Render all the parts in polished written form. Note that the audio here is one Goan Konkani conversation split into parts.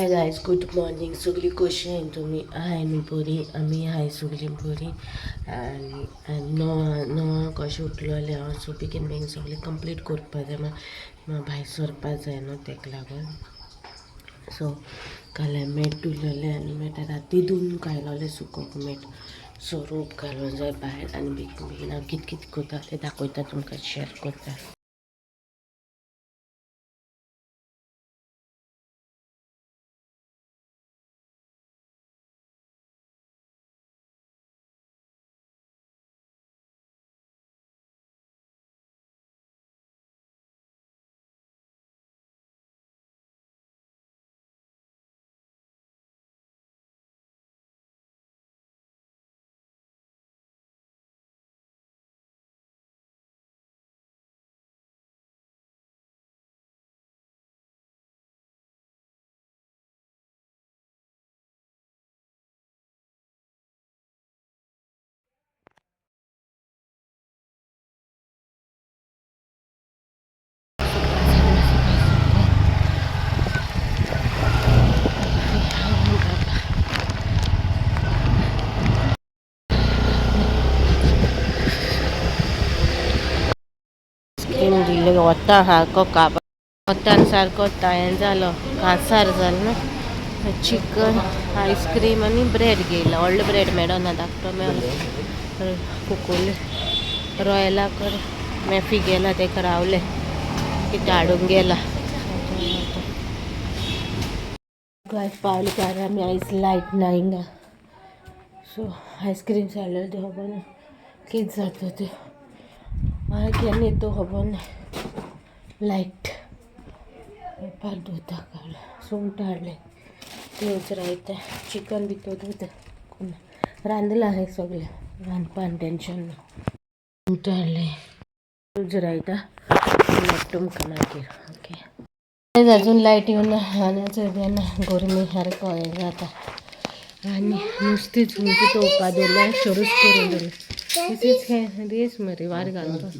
Hi guys, good morning. सगळी कशी आहे तुमी? हाय न्हू बरी? आमी हाय सगळीं बरी. आनी णवांक कशें उठलोलें हांव. सो बेगीन बेगीन सगळें कंप्लीट करपा जाय, भायर सरपा जाय न्हू तेका लागून. सो काल हांवें मेट धुलोलें आनी मेट राती धुवन घायलोलें सुकोवंक मेट. सो रोप घालूंक जाय भायर आनी बेगीन बेगीन हांव कितें कितें करता तें दाखयता तुमकां, शेअर करता. आयस्क्रीम दिल्ले वता सारको काप वतान सारको हें जालो, कांसार जालो न्हू. चिकन आयस्क्रीम आनी ब्रेड घेयला. व्हडलो ब्रेड मेळना, धाकटो मेळ्ळो. कुकुले रॉयलाक मॅफी गेला, तेका रावले कितें हाडूंक गेला. गायस पावले घरा आमी. आयज लायट ना हिंगा. सो आयस्क्रीम जालें तें खबर ना कितें जाता तें. मागीर केन्ना येता तो खबर ना लायट. पेपर धुता काडलें, सुंगटां हाडलें तेच रायता, चिकन भितर धुता. रांदलां हें सगळें, रांदपान टेंशन ना. सुंगटां हाडलें, तूच रायता तुमकां मागीर. ओके, अजून लायट येवना आनी चोय गरमी सारको हें जाता. आनी नुस्तें सुंगटां तोवपा दवरलें, चडूच करून दवरलें. तशेंच हें रेस मरे वार घालपाक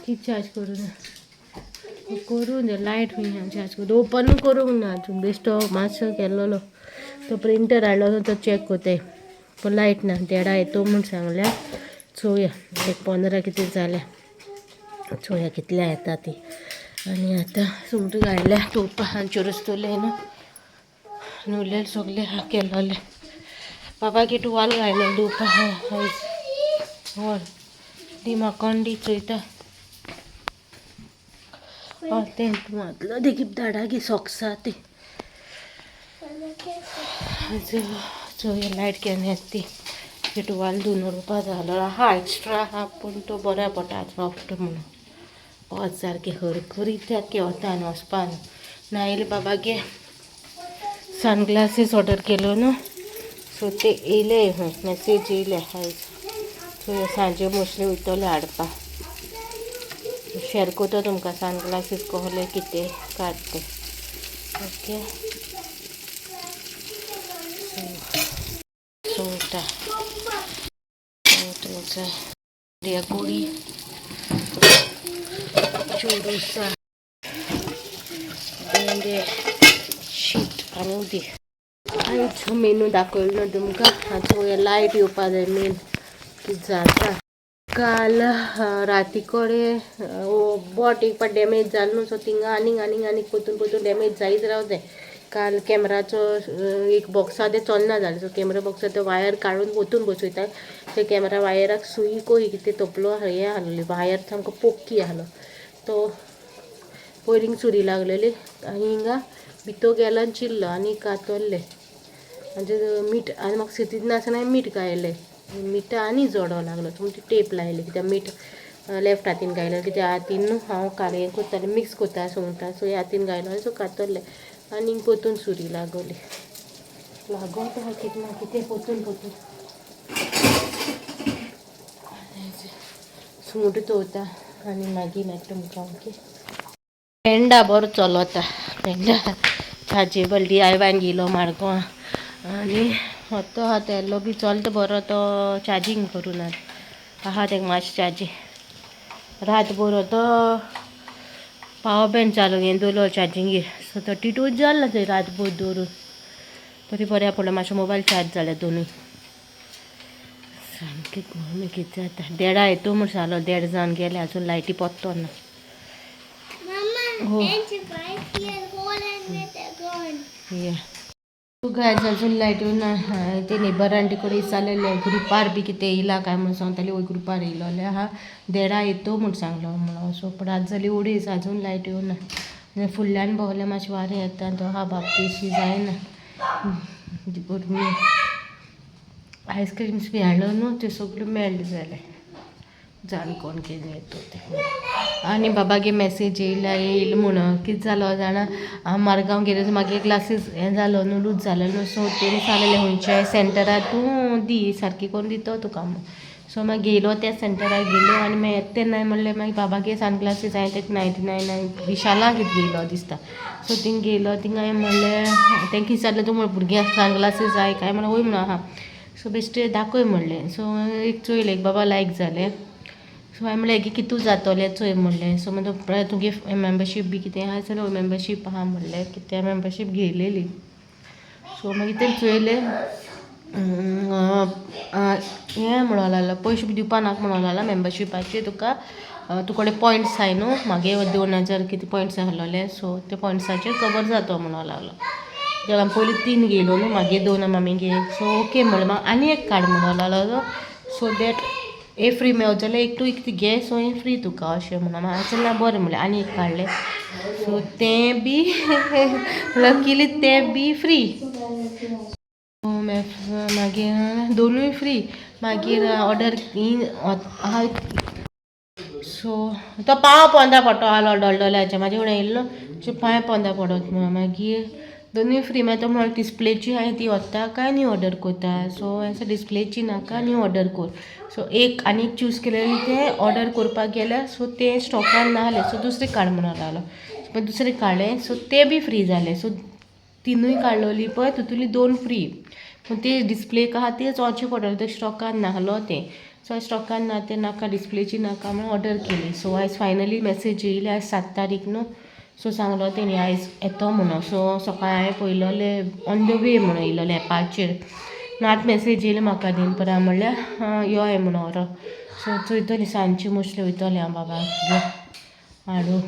कितें चार्ज करूं ना, करूं लायट खंय चार्ज करूं. ओपनूय करूंक ना अजून, बेश्टो मातसो केल्लोलो. तो प्रिंटर हाडलो तो चॅक कोताय, पूण लायट ना. देडा येतो म्हूण सांगल्या, चोवया. 1:15 कितें जाल्या, चोवया कितल्या येता ती. आनी आतां सुंगटां घायल्या तोवपा आनी चोरस तोवले न्हू आनी उरलेले सगळे केलोले. बाबा की टुवाल घायलो धुवपा आयज. व्हर दी म्हाका चोयता. हय तें घातलो देखीक धाडा गे सॉक्सा ती. चोवया लायट केन्ना येता ती. ते टुवाल धुवन उडोवपा जालो आहा, एक्स्ट्रा आहा, पूण तो बऱ्या पडटा सॉफ्ट म्हणून. वत सारकें खरखरीत सारकें वतान वचपा ना. येयले बाबा गे सनग्लासीस ऑर्डर केलो न्हू, सो ते येयले, मॅसेज येयले आयज. सो सांजे मोस्टली वयतले हाडपा. शेअर करता तुमकां सनग्लासीस कहले कितें काडटे. ओके, सुंगटां कोडी चोरुसा भेंडे शीत आनी उदीक. आयज मेनू दाखयलो न्हू तुमकां. आतां लायट येवपा जाय मेन, कितें जाता. काल राती कडेन बोट एक पाट डॅमेज जालो न्हू, सो थिंगा आनीक आनीक आनीक परतून परतून डॅमेज जायत रावलें. काल कॅमेराचो एक बॉक्स आहा तें चलना जालें. सो कॅमेरा बॉक्सा तो वायर काडून परतून बसयता. ते कॅमेरा वायराक सुई कोही कितें तोपलो हें आहलोली, वायर सामको पोक्की आहलो, तो पयलीं सुरी लागलेली आनी हिंगा भितर गेलो आनी चिरलो आनी कातरलें. म्हणजे मीठ आनी म्हाका सितीत नासतना मीठ घायलें, मिठा आनी जोडो लागलो. सो ती टेप लायली कित्याक मीठ लेफ्ट हातीन घायलें, कित्याक हातीन न्हू हांव काल करतालें, मिक्स करता सुंगटां. सो ह्या हातीन घायलो आनी सो कातरलें आनी परतून सुरी लागली लागत आहा कितें ना कितें परतून परतून. सुंगटां तोवता आनी मागीर मागीर तुमकां. ओके, पेंडा बरो चलता, पेंडा चार्जेबल DIY गेलो माडगांव आनी तो आहा तेलो बी चलता बरो, तो चार्जींग करून आहा तेका मातशें चार्जींग रात बरो तो पावर बँक चालू घेवन दवरलो चार्जिंगेर. सो 32 जालें थंय रातभर दवरून, तरी बऱ्या पडलो. मातशें मोबायल चार्ज जाले दोनूय. सामकें गरमी कितें जाता. देडा येतो म्हण सांगलो, देड जावन गेले, अजून लायटी पत्तो ना. Mama, Oh. eentje 5 holen met de gun. Guys, अजून लायट येवना. ते नेबर आंटी कडेन विचारलेलें, ग्रुपार बी कितें येयला काय म्हूण सांगताली. वय, ग्रुपार येयलोलें आहा, देडा येतो म्हूण सांगलो म्हणून. सो पूण आतां जाली 2.5, अजून लायट येवना. फुडल्यान भोंवलें, मातशें वारें येता, तो हा बाबतीशी जायना गरमी. आयस्क्रीम्स बी हाडलो न्हू, त्यो सगल्यो मेल्ट जाले. जाण कोण कितें येतो ते. आनी बाबागे मॅसेज येयला, येयलो म्हणून. कितें जालो जाणा, हांव मारगांव गेले, मागीर ग्लासीस हें जालो न्हू, लूज जालो न्हू. सो तेणी सांगलेलें, खंयच्याय सेंटरार तूं दी, सारकी करून दितो तुका म्हूण. सो मागीर गेलो, त्या सेंटरार गेलो आनी मागीर येता तेन्ना म्हणलें, मागीर बाबागे सनग्लासीस हांवें ते 99 विशालाक घेयलो दिसता. सो थिंग गेलो, थिंग हांवें म्हणलें, तेंका विचारलें, तूं भुरग्यांक सनग्लासीस जाय काय म्हणलें. वय म्हणून आहा. सो बेश्टे दाखय म्हणलें. सो एक चोयलें, एक बाबा लायक जालें. सो हांवें म्हणलें, हेगे कितू जातोलें चोय म्हणलें. सो मागीर तुगे मेंबरशीप बी कितें आहा जाल्यार मेंबरशीप आहा म्हणलें, कितें मेंबरशीप घेयलेली. सो मागीर तें चोयलें, हें म्हणो लागलो, पयशे बी दिवपा नाका म्हणो लागला मेंबरशिपाचे तुका. तुकडे पॉयंट्स आहाय न्हू, मागीर 2000 कितें पॉयंट्स आहलोले, सो ते पॉयंट्साचेर कवर जातो म्हणो लागलो. जाल्यार पयलीं तीन घेयलो न्हू, मागीर दोन मामी घे. सो ओके म्हणलें. मागीर आनी एक काड म्हणो लागलो, सो that हे फ्री मेवत जाल्यार एक तूं एक घे, सो हें फ्री तुका अशें म्हणून. मागीर ना बरें म्हणलें, आनी एक काडलें. सो तें बी लकीली तें बी फ्री. मागीर दोनूय फ्री. मागीर ऑर्डर आहा. सो तो पांव पोंदा पडटलो आहलो डोलडोल्याच्या, म्हाजे कडेन येयल्लो, सो पांय पोंदा पडत म्हणून. मागीर दोनूय फ्री. मागीर तो म्हणलो, डिस्प्लेची हांवें ती वता काय न्ही ऑर्डर करता. सो हांवें डिस्प्लेची नाका, न्ही ऑर्डर कर. सो एक आनी एक चूज केलेली, तें ऑर्डर करपाक गेल्यार सो तें स्टॉकान नासलें. सो दुसरें काड म्हणून लागलो. मागीर दुसरें काडलें, सो तें बी फ्री जालें. सो तिनूय काडलोली पळय, तितूंतली दोन फ्री. पूण ते डिस्प्लेक आहा तें चोवचें पडटलें, तें स्टॉकान नासलो तें. सो स्टॉकान ना तें नाका, डिस्प्लेची नाका म्हणून ऑर्डर केली. सो आयज फायनली मॅसेज येयली. आयज 7 तारीख न्हू. सो सांगलो तेणी आयज येतो म्हणून. सो सकाळी हांवें पळयलोलें, ऑन the वे म्हणून येयलोलें एपाचेर. आतां मॅसेज येयली म्हाका दिनपरां, म्हणल्यार यो म्हणून व्हरो. सो चोयतली, सांजची मोस्टली वयतलें हांव बाबाक हाडूं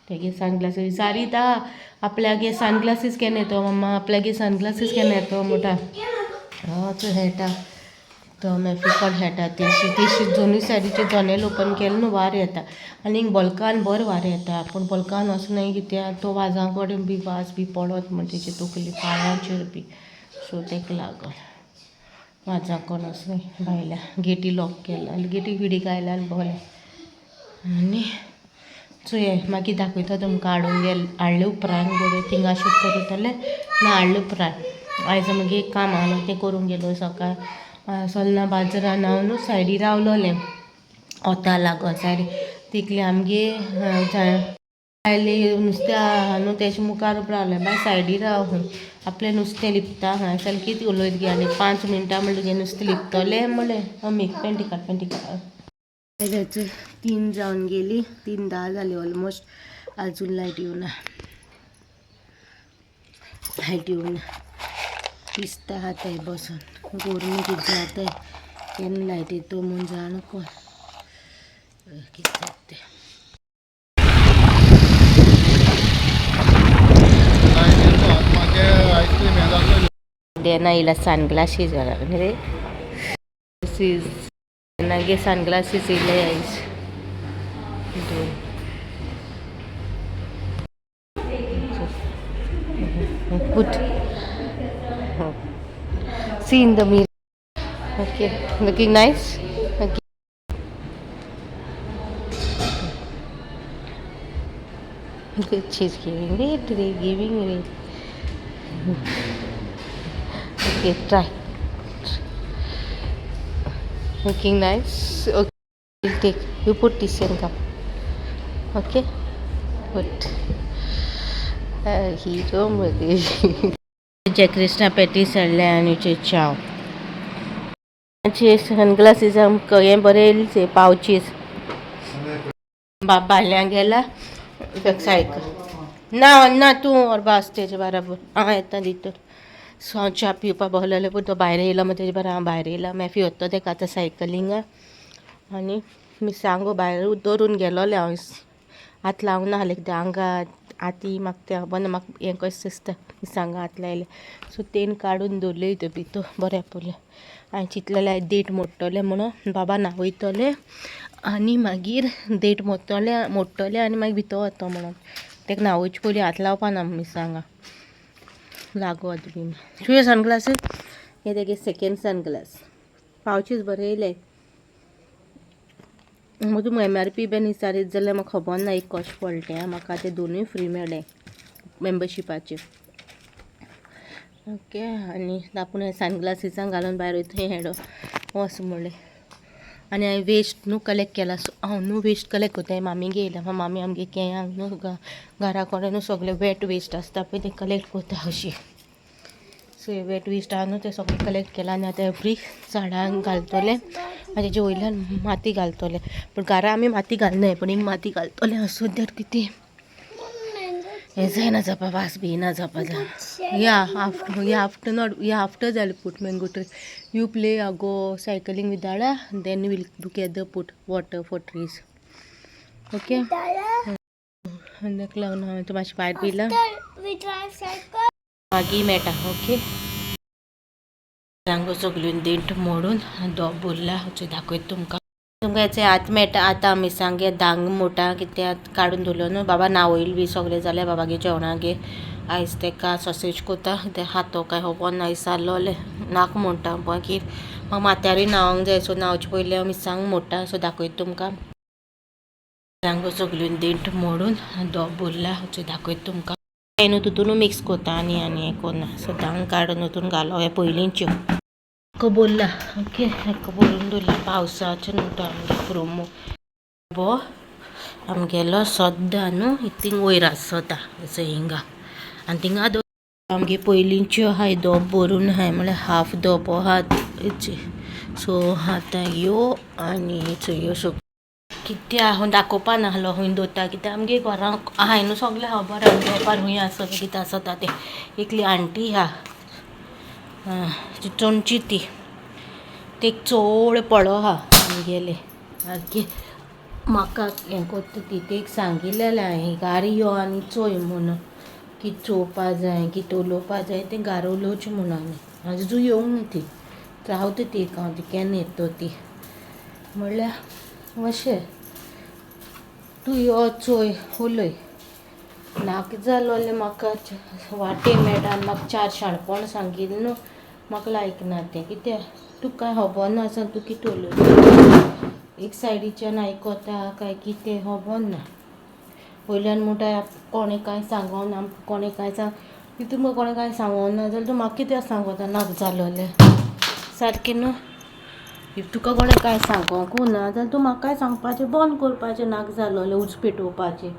तेगे सनग्लासीस. विचारीत आहा आपल्यागे सनग्लासीस केन्ना येतो मम्मा, आपल्यागे सनग्लासीस केन्ना येतो म्हणटा. चोय खेळटा तो, मेफिकॉट खेळटा. तेशी तेशी दोनूय सायडीचे जनेल ओपन केलें न्हू, वारें येता. आनी बल्कान बरें वारें येता, पूण बल्कान वचनाय कित्याक तो वाजा कडेन बी वाज बी पडत म्हण तेजे तकली पांयांचेर बी. सो तेका लागून वाजा कोण वचनाय भायल्या. गेटी लॉक केला, गेटी बिडी घायल्या आनी भोंवले. आनी चोया, मागीर दाखयता तुमकां हाडूंक गेल हाडले उपरांत. बरें, थिंगा शूट करतलें ना हाडले उपरांत. आयज मागीर एक काम आहलो, तें करूंक गेलो सकाळ. सोलना बाजारान हांव न्हू सायडी रावलोलें, वोता लागोन सायडी. तितले आमगे आयले, नुस्तें आहा न्हू तेजे मुखार रावलें. बाय, सायडी राव, खंय आपलें नुस्तें लिपता खंय, सारकें कितें उलयत गे आनी 5 मिनटां म्हणलें तुगेलें नुस्तें लिपतलें म्हणलें. अमीक पेंटी काड, पेंटी काड. 3 जावन गेली, 3:10 जाली ऑलमोस्ट. अजून लायट येवना, लायट येवना. दिसता आतां बसून गरमी कितें जाता. केन्ना लायट येतो म्हूण जाणा कोण. कितें जाता तें. आयस्क्रीम हें जातलें. देना येयला सनग्लासीस रे. मागीर सनग्लासीस येयले आयज दोन. Put. See in the mirror. Okay, looking nice. Okay. Good, she's giving it, giving it. Okay, try. Looking nice. Okay, we'll take. You put this and come. Okay, good. Hero मध्ये जय कृष्णा पॅटीस हाडले आनी चाव. सनग्लासीस आमकां हें बरें येयलें पावचीस. बाब भायल्यान गेला. सायकल ना ना तूं व्हरपा आसा तेजे बाराबर हांव येता भितर. सो हांव च्या पिवपा बसलेलें पूण तो भायर येयलो, मागीर तेजे बारा हांव भायर येयला. मॅफी वता तेका आतां सायकलिंगा आनी मिरसांगो भायर दवरून गेलोलें हांव, हात लावंक ना आहलें कित्याक आंगा आती म्हाका तें खबर ना, म्हाका हें कशें दिसता मिरसांगो हात लायले. सो तेन काडून दवरले भितर भितर बरें पडलें. हांवें चिंतलेलें देठ मोडटलें म्हणून बाबा न्हांवयतले आनी मागीर देठ मोडटले मोडटले आनी मागीर भितर वता म्हणून. तेका न्हांवोवचे पयलीं हात लावपा ना मिरसांगा लागत बीन. तुजे सनग्लासीस हे तेगे सेकेंड सनग्लास पावचीच बरें येयले. म्हाका तुमकां एमआरपी बीन विचारीत जाल्यार म्हाका खबर ना एक कशें पडलें तें. म्हाका ते दोनूय फ्री मेळ्ळे मेंबरशिपाचेर. ओके आनी आपूण सनग्लासीसां घालून भायर वयता थंय हेडो वच म्हणलें. आनी हांवें वेस्ट न्हू कलेक्ट केला. सो हांव न्हू वेस्ट कलेक्ट करता. मामी येयला, मामी आमगे केंयांक न्हू घरा कडेन न्हू सगळे वेट वेस्ट आसता पळय तें कलेक्ट करता अशी. सो हे वेट वेस्ट आहा न्हू तें सगळें कलेक्ट केलां आनी आतां एवरी झाडांक घालतलें आनी तेजे वयल्यान माती घालतलें. पूण घरा आमी माती घालनाय, पूण हिंग माती घालतलें. सो that कितें हें जायना जावपा, वास बी येना जावपा जाय. या आफ्टर या आफ्टर not या आफ्टर जालें put mango tree. You play go cycling with Dada, then we'll together put water for trees. Okay. आनी ताका लागून हांवें तो मातशें भायर पिला. मागीर मेळटा. ओके, सांगो सगल्यो देंठ मोडून दोब उरला दाखयता तुमकां. तुमकां हेचे आतां मेळटा. आतां आमी सांगे दांग मोटा कित्याक काडून दवरलो न्हू बाबा न्हांवयल बी सगळें जालें. बाबागे जेवणागे आयज तेका सॉसेज कोता. तें हातो काय खबर ना विचारलोलें नाक म्हणटा. मागीर म्हाका माथ्यारूय न्हांवंक जाय. सो न्हांवचे पयलीं हांव मिरसांग मोडटा. सो दाखयता तुमकां. मिरसांगो सगल्यो देंठ मोडून दोब उरला दाखयता तुमकां. न्हू तितून मिक्स कोता आनी आनी हें कोन्ना. सो दांग काडून तितून घालो हे पयलींच्यो बोरला. ओके, हेका भरून दवरला पावसाचें न्हू तो आमगे प्रोमो बो आमगेलो सद्दां न्हू थिंग वयर आसता हिंगा आनी थिंगा आमगे पयलींच्यो आहाय दोब भरून आहाय, म्हळ्यार हाफ दोबो आहा. सो आतां ह्यो आनी ह्यो सो कित्या हांव दाखोवपा नासलो खंय दवरता कित्याक आमगे घरांक आहाय न्हू सगळें खबर आहा दोपार खंय आसा कितें आसता तें. एकली आंटी आहा चोणची ती ते चड पडो आहा आमगेले सारकें म्हाका हें कोत्ता ती. तेक सांगिल्लें हांवें घार यो आनी चोय म्हणून, कितें चोवपा जाय कितें उलोवपा जाय तें घार उलोवचें म्हणून. आनी आजून येवंक ना ती, रावता ती हांव ती केन्ना येता ती म्हणल्यार अशें तूं यो चोय उलय. नाका जालोलें म्हाका वाटे मेळटा आनी म्हाका चार शाणपण सांगिल्लें न्हू म्हाका लायक ना तें. कित्याक तुका कांय खबर ना आसा तूं कितें उलयता, एक सायडीच्यान आयकता काय कितें खबर ना. वयल्यान म्हणटा कोणें कांय सांगना, कोणें कांय सांग तितून कोणें कांय सांगना जाल्यार तूं म्हाका कित्याक सांगता नाका जालोलें सारकें न्हू. If तुका कोणें कांय सांगोंकू ना जाल्यार तूं म्हाका कांय सांगपाचें बंद करपाचें, नाका जालोलें उज पेटोवपाचें.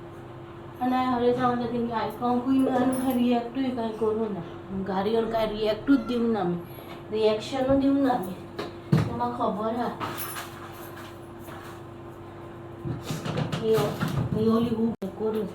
आनी हांवें खरें सांगता तेंगे आयकोंकूय ना आनी कांय रिएक्टूय कांय करूं ना. घार येवन कांय रिएक्टूच दिवंक ना आमी, रिएक्शनूय दिवंक ना आमी. तें म्हाका खबर आहा. यो ओली उब करून